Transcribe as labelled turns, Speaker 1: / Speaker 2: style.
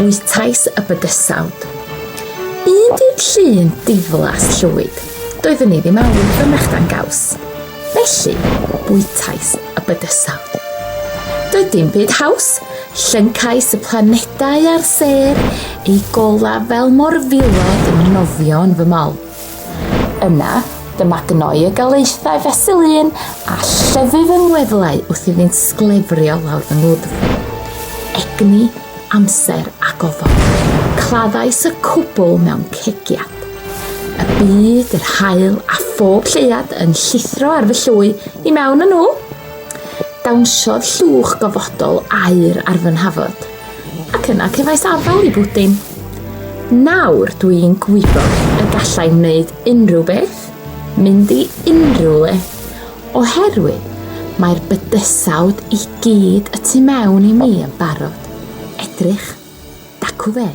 Speaker 1: Bwytais y bydysawd. Un dydd Llun diflas llwyd, doeddwn i ddim awydd fy mrechdan gaws. Felly, bwytais y bydysawd. Doedd dim byd haws, llyncais y planedau a'r sêr, eu golau fel morfilod yn nofio yn fy mol. Yna, dyma gnoi y galaethau fesul un a llyfu fy ngweflau wrth iddynt sglefrio lawr fy ngwddf. Egni, amser a gofod. Claddais y cwbl mewn cegiad. Y byd, yr haul a phob lleuad yn llithro ar fy llwy i mewn â nhw. Dawnsiodd llwch gofodol aur ar fy nhafod. Ac yna cefais afael i bwdin. Nawr dwi'n gwybod y gallai wneud unrhyw beth, mynd i unrhyw le, oherwydd mae'r bydysawd i gyd y tu mewn i mi yn barod. Edrych, dacw fe.